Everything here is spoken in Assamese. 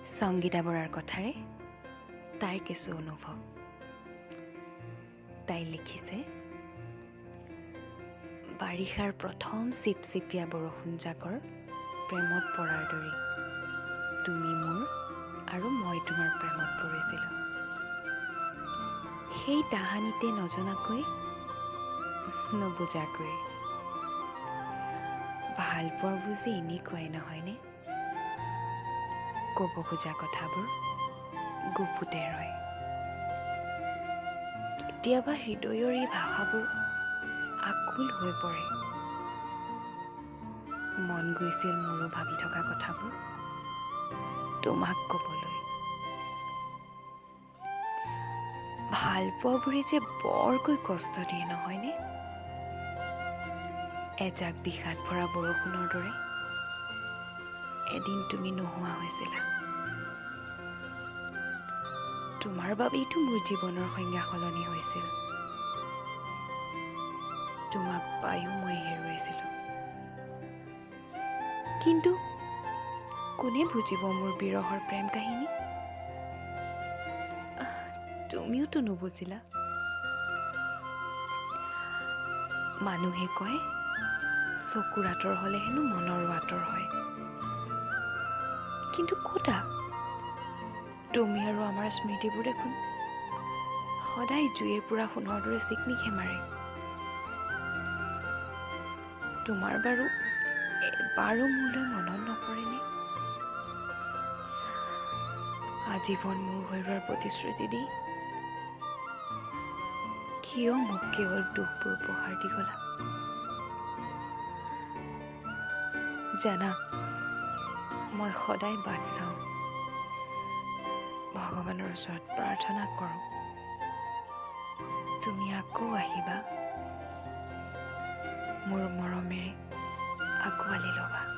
সংগীতা বৰাৰ কথাৰে তাইৰ কিছু অনুভৱ। তাই লিখিছে, বাৰিষাৰ প্ৰথম চিপচিপীয়া বৰষুণজাকৰ প্ৰেমত পৰাৰ দৰেই তুমি মোৰ আৰু মই তোমাৰ প্ৰেমত পৰিছিলোঁ। সেই তাহানিতে নজনাকৈ, নুবুজাকৈ। ভাল পোৱাৰ বুজি এনেকুৱাই নহয়নে? ক'ব খোজা কথাবোৰ গুপুতে ৰয়। কেতিয়াবা হৃদয়ৰ এই ভাষাবোৰ আকুল হৈ পৰে। মন গৈছিল মোৰো ভাবি থকা কথাবোৰ তোমাক ক'বলৈ। ভাল পোৱাবোৰে যে বৰকৈ কষ্ট দিয়ে, নহয়নে? এজাক বিষাদ ভৰা বৰষুণৰ দৰে এদিন তুমি নোহোৱা হৈছিলা। তোমাৰ বাবেইতো মোৰ জীৱনৰ সংজ্ঞা সলনি হৈছিল। তোমাক পায়ো মই হেৰুৱাইছিলোঁ। কিন্তু কোনে বুজিব মোৰ বিৰহৰ প্ৰেম কাহিনী? তুমিওতো নুবুজিলা। মানুহে কয়, চকুৰ আঁতৰ হ'লে হেনো মনৰো আঁতৰ হয়। কিন্তু ক'তা, তুমি আৰু আমাৰ স্মৃতিবোৰ দেখোন সদায় জুয়ে পোৰা সোণৰ দৰে চিকমিকহে মাৰে। তোমাৰ বাৰু এবাৰো মোলৈ মনত নপৰেনে? আজীৱন মোৰ হৈ ৰোৱাৰ প্ৰতিশ্ৰুতি দি কিয় মোক কেৱল দুখবোৰ উপহাৰ দি গ'লা? জানা, মই সদায় বাট চাওঁ, ভগৱানৰ ওচৰত প্ৰাৰ্থনা কৰোঁ, তুমি আকৌ আহিবা, মোৰ মৰমেৰে আঁকোৱালি ল'বা।